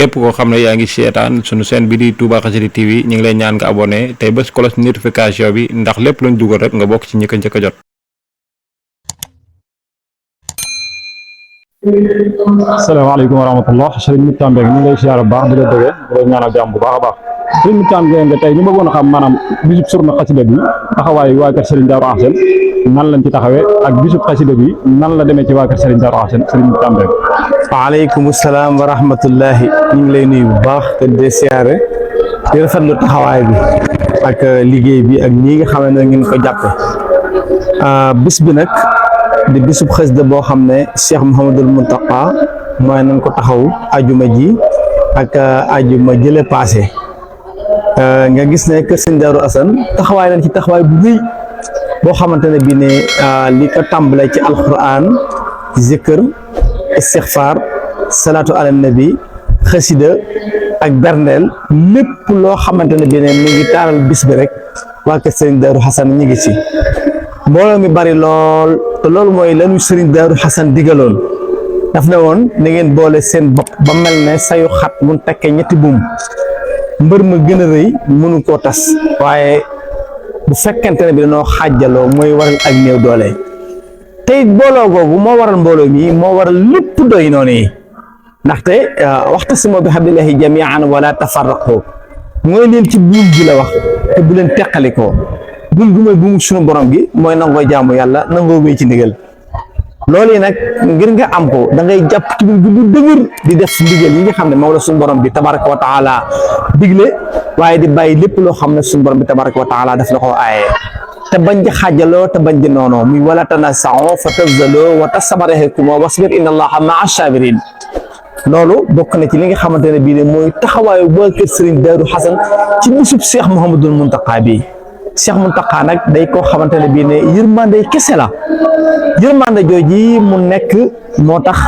képp koo xam ne yaa ngi seetaan sunu chaîne bi di Touba Xassida TV ñu ngi lay ñaan nga abonné tey bés cloche notification bi ndax lépp luñ dugal rek nga bokk ci ñi ko njëkk a jot. asalaamaaleykum wa rahmatullah sëriñ Moussa Mbengue ñu ngi lay siyaar bu baax di la dëgee di la ñaanal jàmm bu baax a baax sëriñ Moussa Mbengue tey ñu bëggoon a xam maanaam bisub surna xasida bi taxawaayu waa kër Serigne Darou Hassane nan lañ ci taxawee ak bisub xasida bi nan la demee ci waa kër Serigne Darou Hassane sëriñ Moussa Mbengue. waaleykum salaam wa rahmatullahi ñu ngi lay nuyu bu baax te di siyaare di rafetlu taxawaay bi ak liggéey bi ak ñi nga xam ne ngeen ko jàppe bis bi nag di bisub xasida boo xam ne Cheikh Mouhamadul Mountakha mooy nañ ko taxaw ajuma ji ak ajuma jële passé nga gis ne kër Serigne Darou Hassane taxawaay nañ ci taxawaay bu rëy boo xamante ne bii ne li ko tàmbalee ci alquran zikr istixfaar salaatu ala nabi xasida ak berndeel lépp loo xamante ne bii ne mu ngi taaral bis bi rek waa kër Serigne Darou Hassane ñu ngi ci mbooloo mi bari lool te loolu mooy lanu Serigne Darou Hassane digaloon daf ne woon na ngeen boole seen bopp ba mel ne sayu xat mun tekkee ñetti buum mbër ma gën a rëy mënu koo tas waaye bu fekkente ne bi dañoo xàjjaloo mooy waral ak néew doole tey booloo googu moo waral mbooloo mi moo waral lépp doy noonu yi ndaxte waxtasimu bi hablillahi jamian wala tafarraqu mooy leen ci buum gi la wax te bu leen teqalikoo buum gi mooy buumu sunu borom gi mooy nangoo jaamu yàlla nangoo wéy ci ndigal loolu yi nag ngir nga am ko da ngay jàpp ci buum gi bu dëgër di def ndigal yi nga xam ne moom la suñu borom bi tabaraka wa taala digle waaye di bàyyi lépp loo xam ne suñu borom bi tabaraka wa taala daf la ko aaye te bañ di xaajaloo te bañ di noonoo muy wala tanasa'u fa tafzaloo wa tastabarikum wasbir inna allaha ma'a sabirin loolu bokk na ci li nga xamante ne bii ne mooy taxawaayu waa kër Serigne Darou Hassane ci bisub Cheikh Mouhamadul Mountakha bi Cheikh Mountakha nag day koo xamante ne bii ne yërmande kese la yërmande jooji mu nekk moo tax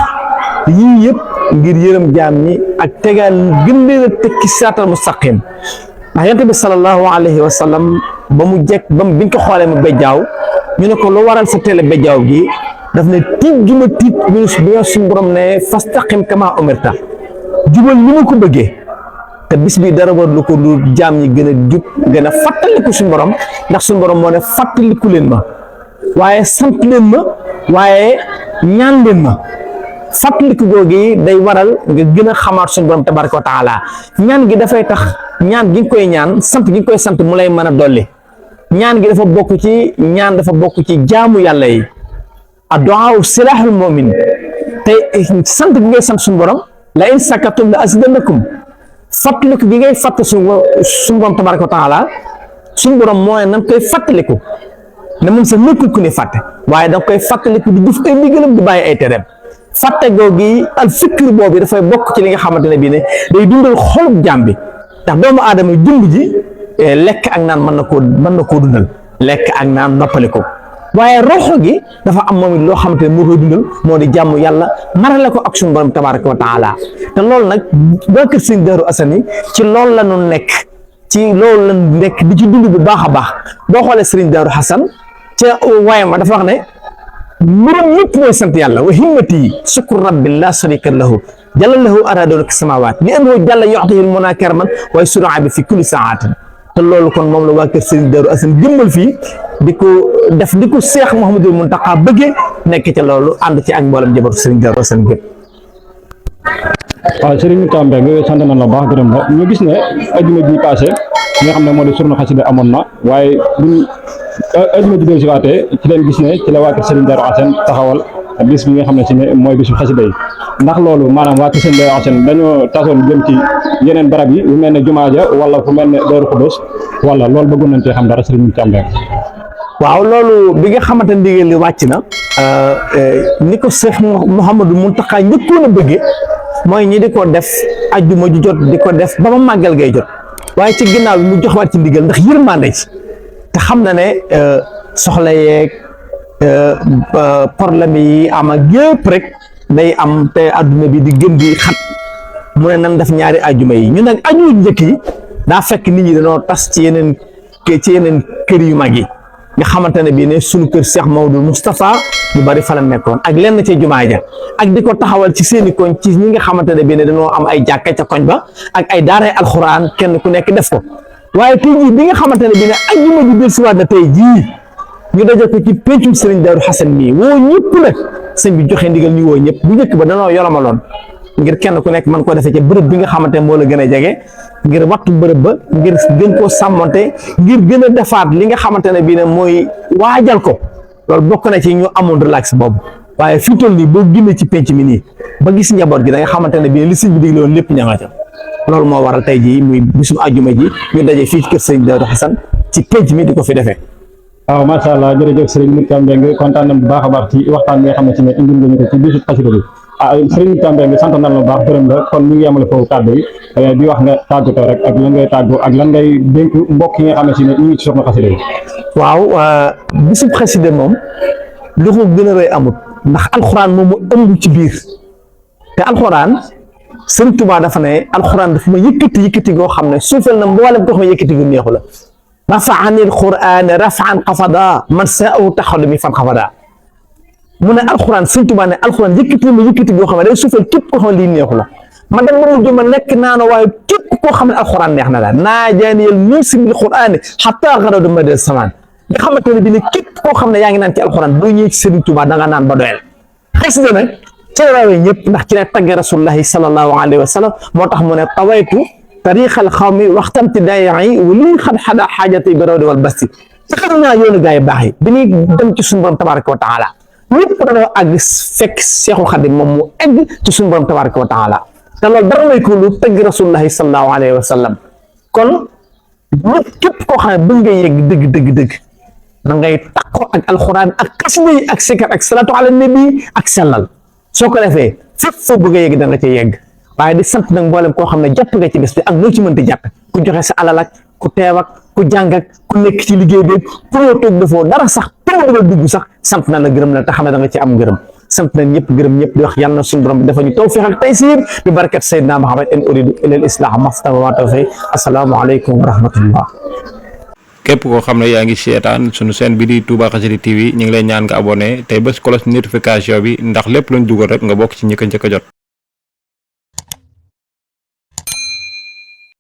yii yëpp ngir yërëm jaam ñi ak tegal gën leen a tekki siraatal mustaqim ndax yonent bi sallallahu alayhi wa sallam ba mu jekk biñ ko xoolee mu bejjaaw ñu ne ko lu waral sa télé bejjaaw gi daf ne tiit gi ma tiit bi nga suñu borom ne fastaqim kama umirta jubal ni ma ko bëggee te bis bi dara war lu ko lu jaam ñi gën a jub gën a fàttaliku suñu borom ndax suñu borom moo ne fàttaliku leen ma waaye sant leen ma waaye ñaan leen ma fàttaliku googu day waral nga gën a xamaat suñu borom tabaraka wa taala ñaan gi dafay tax ñaan gi nga koy ñaan sant gi nga koy sant mu lay mën a dolli ñaan gi dafa bokk ci jaamu yàlla yi addu'a silahul mu'min te sant gi ngay sant suñu borom la in sakatum la azidannakum fàttaliku gi ngay fàtt suñu borom tabaraka wa taala suñu borom mooy nan koy fàttaliku ne moom sax nekkul ku ne fàtte waaye da nga koy fàttaliku di jëf ay ndigalam di bàyyi ay tereem fàtte googu al fikr boobu dafay bokk ci li nga xamante ne bii ne day dundal xolub jaam bi ndax doomu aadama jëmb ji lekk ak naan mën na koo dundal lekk ak naan noppali ko waaye roxo gi dafa am moom it loo xamante ne moo koy dundal moo di jàmm yàlla marale ko ak suñu borom tabaraka wa taala te loolu nag waa kër Serigne Darou Hassane ci loolu la ñu nekk di ci dund bu baax a baax boo xoolee Serigne Darou Hassane ca waaye ma dafa wax ne mbirum lépp mooy sant yàlla wa himmati shukru rabbi la sharika lahu jalla lahu aradoona ki samawaat li annahu jalla yu'tihi al-muna karman waaye suraa bi fi kulli saatin te loolu kon moom la waa kër Serigne Darou Hassane jëmmal fii di ko Cheikh Mouhamadul Mountakha bëggee nekk ca loolu ànd ci ak mboolem jabatu Serigne Darou Hassane gépp. waaw sëriñ Moussa Mbengue sant nañ la baax gërëm la ñu gis ne ajuma ji passé nga xam ne moo di surna xasida amoon na waaye buñ ajuma ji del si waatee ci leen gis ne ci la waa kër Serigne Darou Hassane taxawal bis bi nga xam ne si ne mooy bisu xasida yi ndax loolu maanaam waa kër Serigne Darou Hassane dañoo tasoon jëm ci yeneen barab yi yu mel ne jumaa ja wala fu mel ne Darou Khoudoss wala loolu bëggoon nañ cee xam dara sëriñ Moussa Mbengue. waaw loolu bi nga xamante ne ndigal li wàcc na ni ko Cheikh Mouhamadou Mountakha njëkkoon a bëggee mooy ñi di ko def ajjuma ju jot di ko def ba ma màggal ngay jot waaye ci ginnaaw bi mu joxwaat ci ndigal ndax yërmande ci te xam na ne soxla yeeg problème yi am ak yëpp rek day am te adduna bi di gën di xat mu ne nan def ñaari ajjuma yi ñu nag ajjuma njëkk yi daa fekk nit ñi dañoo tas ci yeneen kër yu mag yi nga xamante ne bii ne sunu kër Cheikh Maodo Moustapha ñu bari fa la nekkoon ak lenn ca jumaa ja ak di ko taxawal ci seeni koñ ci ñi nga xamante ne bii ne dañoo am ay jàkka ca koñ ba ak ay daaray alxuraan kenn ku nekk def ko waaye tey jii bi nga xamante ne bii ne ajjuma ji del siwaat na tey jii ñu daje ko ci pencum Serigne Darou Hassane mii woo ñëpp nag sëñ bi joxe ndigal ñu woo ñëpp bu njëkk ba danoo yolamaloon ngir kenn ku nekk mën koo defee ca bërëb bi nga xamante ne moo la gën a jege ngir wattu bërëb ba ngir gën koo sàmmante ngir gën a defaat li nga xamante ne bii ne mooy waajal ko loolu bokk na ci ñu amoon relax boobu waaye fii toll nii boo génnee ci penc mi nii ba gis njaboot gi da nga xamante ne bii li sëñ bi digle woon lépp ña nga ca loolu moo waral tey jii muy bisum àjjuma ji ñu daje fii ci kër sëñ Darou Hassane ci penc mi di ko fi defee. waaw macha allah jërëjëf Serigne Mourtada Mbengue kontaan nañ bu baax a baax ci waxtaan bi nga xamante ne indil nga ñu ko ci bisu xasida bi Serigne Mourtada Mbengue sant nañ la bu baax gërëm la kon ñu ngi yemale foofu kàddu yi di wax nga tàggatoo rek ak lan ngay tàggoo ak lan ngay dénk mbokk yi nga xamante ne ñu ngi ci soxna xasida yi. waaw bisub xasida moom lu ko gën a rëy amut ndax alxuraan moom mu ëmb ci biir te alxuraan Sëriñ Tuubaa dafa ne alxuraan dafa ma yëkkati goo xam ne suufal na mboolem ko xam ne yëkkati gu neexu la rafaani alquran rafan xafada man saahu taxadumi fan xafada mu ne alquran Sëñ Tuubaa ne alquran yëkkati ma yëkkati goo xam ne day suufal képp koo xam ne lii neexu la man dem ba mujj ma nekk naana waaye képp koo xam ne alquran neex na la naajaaniyal muusi bil qur'aani xataa garadu madal samaan nga xamante ne bi ne képp koo xam ne yaa ngi naan ci alquran boo ñëwee ci Sëriñ Tuubaa da nga naan ba doyal xasida nag ci la rawee ñëpp ndax ci la tagge rasulullahi sallallahu alayhi wa sallam moo tax mu ne tawaytu tariqal xawmi waxtamti dayi wa lii xad xada xaajati bi rawdi wal basti taxam naa yoonu gaa yi baax yi bi ñuy dem ci suñu borom tabaraka wa taala ñëpp dañoo àgg fekk Seexul Xadim moom mu egg ci suñu borom tabaraka wa taala te loolu dara may ko lu tagg rasulullahi sallallahu alayhi wa sallam kon ñëpp képp koo xam ne bëgg nga yegg dëgg da ngay takkoo ak alxuraan ak xasida yi ak sikar ak salaatu ala nabi ak sellal soo ko defee fépp foo bëgg a yegg da nga cay yegg waaye di sant nag mboolem koo xam ne jàpp nga ci bés bi ak noo ci mënti jàpp ku joxe sa alal ak ku teew ak ku jàng ak ku nekk ci liggéey bi ku ñëw toog defoo dara sax pour nga dugg sax sant na la gërëm la te xam ne da nga ci am ngërëm sant nañ ñëpp gërëm ñëpp di wax yàlla na suñu borom dafa ñu tawfiq ak taysiir bi barakat Seydina Muhammad in uridu ila al islah mastata'a wa tawfiq assalaamu aleykum wa rahmatullah. képp koo xam ne yaa ngi seetaan sunu chaîne bi di Touba Xassida TV ñu ngi lay ñaan nga abonné tey bés cloche notification bi ndax lépp luñ dugal rek nga bokk ci ñi ko njëkk a jot.